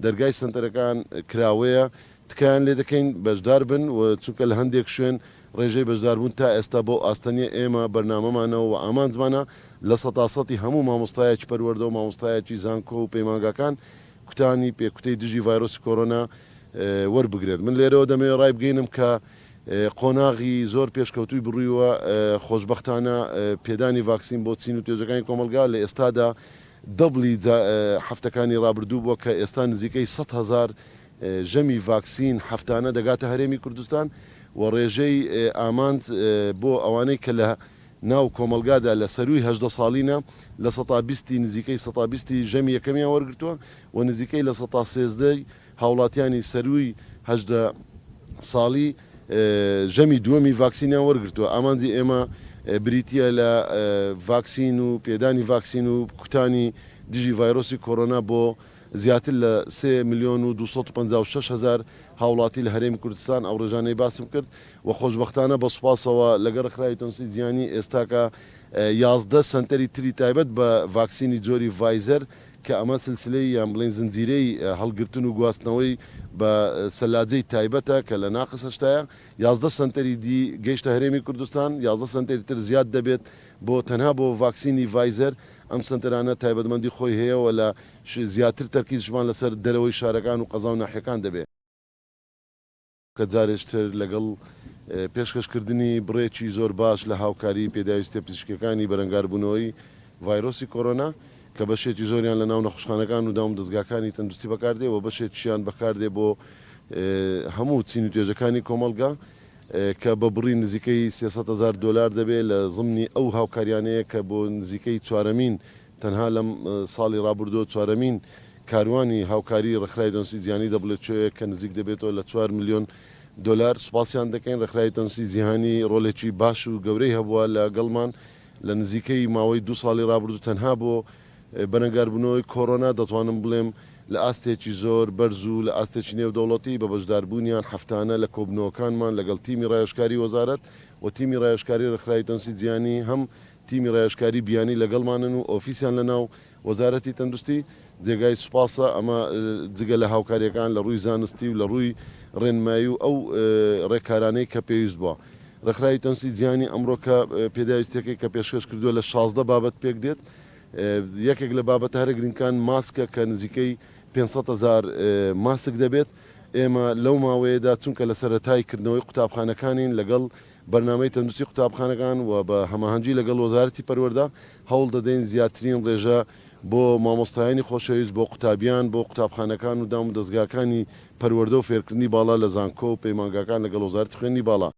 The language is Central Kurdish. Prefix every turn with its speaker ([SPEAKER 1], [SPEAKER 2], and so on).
[SPEAKER 1] دەرگای سەنتەرەکان کراوەیە، تکایان لێ دەکەین بەشدار بن و چونکە لە هەندێک شوێن ڕێژەی بەشداربوون تا ئێستا بەو ئاستە نییە، ئێمە بەرنامەمانە و ئامانجمانە لە سەتاسەتی هەموو مامۆستایەکی پەروەردە و مامۆستایەکی زانکۆ و پەیمانگاکان کوتانی پێکوتەی دژی ڤایرۆسی کۆرۆنا وەربگرێت. من لێرەوە دەمەوێت ڕایبگەینم کە قۆناغی زۆر پێشکەوتووی بڕیوە، خۆشبەختانە پێدانی ڤاکسین بۆ چین و توێژەکانی کۆمەڵگا لە ئێستادا دەبڵی هەفتەکانی ڕابردوو بووە کە ئێستا نزیکەی 100,000 ژەمی ڤاکسین هەفتانە دەگاتە هەرێمی کوردستان و ڕێژەی ئامانج بۆ ئەوانەی کە لە ناو کۆمەڵگادا لە سەرووی 18 ساڵینە 20%ی نزیکەی 20%ی ژەمی یەکەمیان وەرگرتووە و نزیکەی 13%ی هاوڵاتیانی سەرووی 18 ساڵی ژەمی دووەمی ڤاکسینیان وەرگرتووە. ئامانجی ئێمە بریتییە لە ڤاکسین و پێدانی ڤاکسین و کوتانی دژی ڤایرۆسی کۆرۆنا بۆ زیاتر لە 3,256,000 هاوڵاتی لە هەرێمی کوردستان، ئەو ڕێژانەی باسم کرد و خۆشبەختانە بە سوپاسەوە لەگەڵ ڕێکخراوی تەندروستی جیهانی ئێستاکە 11 سەنتەری تری تایبەت بە ڤاکسینی جۆری ڤایزەر کە ئەمە سلسلەی یان بڵێین زنجیرەی هەڵگرتن و گواستنەوەی بە سەلاجەی تایبەتە کە لە ناقس هەشتایە، 11 سەنتەری دی گەیشتە هەرێمی کوردستان، 11 سەنتەری تر زیاد دەبێت بۆ تەنها بۆ ڤاکسینی ڤایزەر، ئەم سەنتەرانە تایبەتمەندی خۆی هەیە و لە زیاتر تەرکیزشمان لەسەر دەرەوەی شارەکان و قەزا و ناحیەکان دەبێت. کە جارێکتر لەگەڵ پێشکەشکردنی بڕێکی زۆر باش لە هاوکاری پێداویستیە پزیشکیەکانی بەرەنگاربوونەوەی ڤایرۆسی کۆرۆنا کە بەشێکی زۆریان لە ناو نەخۆشخانەکان و دامودەزگاکانی تەندروستی بەکاردێ و بەشێکیشیان بەکاردێ بۆ هەموو چین و توێژەکانی کۆمەڵگا کە بە بڕی نزیکەی 300,000 دۆلار دەبێ لە زمنی ئەو هاوکاریانەیە کە بۆ نزیکەی چوارەمین تەنها لەم ساڵی ڕابردووە چوارەمین کاروانی هاوکاری ڕێکخراوی تەندروستی جیهانی دەبڵێت کە نزیک دەبێتەوە لە 4 ملیۆن دۆلار. سوپاسیان دەکەین. ڕێکخراوی تەندروستی جیهانی ڕۆلێکی باش و گەورەی هەبووە لەگەڵمان لە نزیکەی ماوەی 2 ساڵی ڕابردوو تەنها بۆ بەرەنگاربوونەوەی کۆرۆنا، دەتوانم بڵێم لە ئاستێکی زۆر بەرز و لە ئاستێکی نێودەوڵەتی بە بەشداربوونیان هەفتانە لە کۆبوونەوەکانمان لەگەڵ تیمی ڕاوێژکاری وەزارەت و تیمی ڕاوێژکاری ڕێکخراوی تەندروستی جیهانی، هەم تیمی ڕاوێژکاری بیانی لەگەڵمانن و ئۆفیسیان لە ناو وەزارەتی تەندروستی، جێگای سوپاسە. ئەمە جگە لە هاوکارییەکان لە ڕووی زانستی و لە ڕووی ڕێنمایی و ئەو ڕێکارانەی کە پێویست بووە. ڕێکخراوی تەندروستی جیهانی ئەمڕۆ کە پێداویستیەکەی کە پێشکەش کردووە لە 16 بابەت پێک دێت. یەکێک لە بابەتە هەرە گرنگەکان ماسکە کە نزیکەی 500,000 ماسک دەبێت. ئێمە لەو ماوەیەدا چونکە لە سەرەتای کردنەوەی قوتابخانەکانین لەگەڵ بەرنامەی تەندروستی قوتابخانەکان و بە هەماهەنگی لەگەڵ وەزارەتی پەروەردە هەوڵ دەدەین زیاترین ڕێژە بۆ مامۆستایانی خۆشەویست، بۆ قوتابیان، بۆ قوتابخانەکان و دام و دەزگاکانی پەروەردە و فێرکردنی باڵا لە زانکۆ و پەیمانگاکان لەگەڵ وەزارەتی خوێندنی باڵا.